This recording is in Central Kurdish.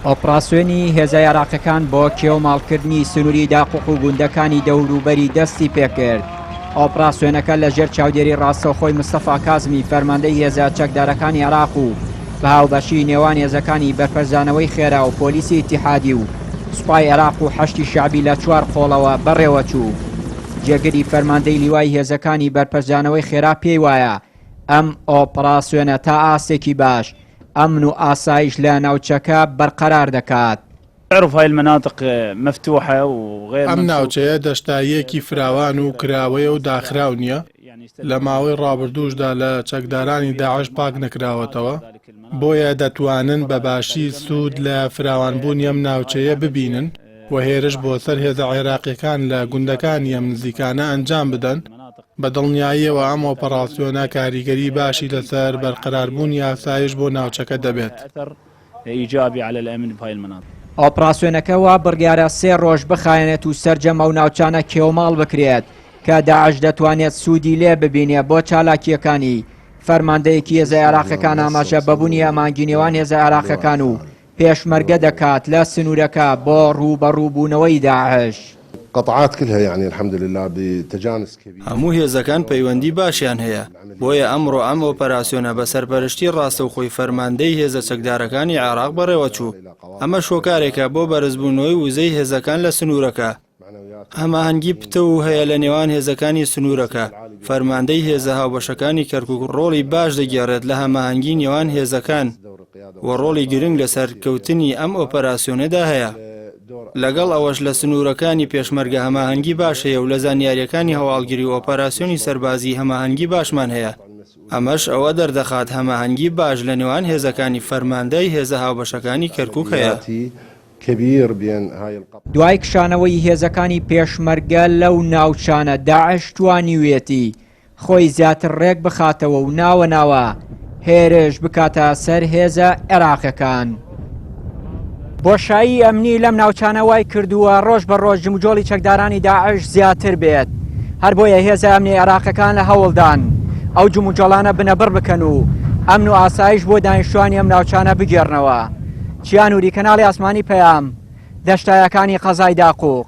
ئۆپراسیۆنی هێزە عێراقیەکان بۆ کێوماڵکردنی سنووری داقوق و گوندەکانی دەوروبەری دەستی پێکرد. ئۆپراسیۆنەکە لە ژێر چاودێری ڕاستەوخۆی مستەفا کازمی فەرماندەی هێزە چەکدارەکانی عێراق و بە هاوبەشی نێوان هێزەکانی بەرپەرچدانەوەی خێرا و پۆلیسی ئیتیحادی و سوپای عێراق و حەشدی شەعبی لە چوار قۆڵەوە بەڕێوەچوو. جێگری فەرماندەی لیوای هێزەکانی بەرپەرچدانەوەی خێرا پێی وایە ئەم ئۆپراسیۆنە تا ئاستێکی باش ئەمن و ئاسایش لە ناوچەکە بەرقەرار دەکات. ئەم ناوچەیە دەشتاییەکی فراوان و کراوەیە و داخراو نییە، لە ماوەی ڕابردووشدا لە چەکدارانی داعش پاک نەکراوەتەوە، بۆیە دەتوانن بە باشی سوود لە فراوانبوونی ئەم ناوچەیە ببینن و هێرش بۆ سەر هێزە عێراقییەکان لە گوندەکانی ئەم نزیکانە ئەنجام بدەن. بە دڵنیاییەوە ئەم ئۆپەراسیۆنە کاریگەری باشی لەسەر بەرقەراربوونی ئاسایش بۆ ناوچەکە دەبێت. ئۆپراسیۆنەکە وا بڕیارە سێ ڕۆژ بخایەنێت و سەرجەم ئەو ناوچانە کێوماڵ بکرێت کە داعش دەتوانێت سوودی لێ ببینێ بۆ چالاکییەکانی. فەرماندەیەکی هێزە عێراقیەکان ئاماژە بە بوونی ئامانجی نێوان هێزە عێراقیەکان و پێشمەرگە دەکات لە سنوورەکە بۆ ڕووبەڕووبوونەوەی داعش. هەموو هێزەکان پەیوەندی باشیان هەیە، بۆیە ئەمڕۆ ئەم ئۆپەراسیۆنە بە سەرپەرشتی ڕاستەوخۆی فەرماندەی هێزە چەکدارەکانی عێراق بەڕێوەچوو، ئەمەش هۆکارێکە بۆ بەرزبوونەوەی وزەی هێزەکان لە سنوورەکە. هەماهەنگی پتەو هەیە لە نێوان هێزەکانی سنوورەکە، فەرماندەی هێزە هاوبەشەکانی کەرکوک ڕۆڵی باش دەگێڕێت لە هەماهەنگی نێوان هێزەکان و ڕۆڵی گرنگ لە سەرکەوتنی ئەم ئۆپەراسیۆنەدا هەیە. لەگەڵ ئەوەش لە سنوورەکانی پێشمەرگە هەماهەنگی باش هەیە و لە زانیارییەکانی هەواڵگری و ئۆپەراسیۆنی سەربازی هەماهەنگی باشمان هەیە، ئەمەش ئەوە دەردەخات هەماهەنگی باش لە نێوان هێزەکانی فەرماندەی هێزە هاوبەشەکانی کەرکوک هەیە. دوای کشانەوەی هێزەکانی پێشمەرگە لەو ناوچانە، داعش توانیویەتی خۆی زیاتر ڕێک بخاتەوە و ناوە ناوە هێرش بکاتە سەر هێزە عێراقیەکان. بۆشایی ئەمنی لەم ناوچانە وای کردووە ڕۆژ بە ڕۆژ جموجۆڵی چەکدارانی داعش زیاتر بێت، هەر بۆیە هێزە ئەمنی عێراقیەکان لە هەوڵدان ئەو جموجۆڵانە بنەبڕ بکەن و ئەمن و ئاسایش بۆ دانیشتوانی ئەم ناوچانە بگێڕنەوە. چیا نوری، کەناڵی ئاسمانی پەیام، دەشتایەکانی قەزای داقوق.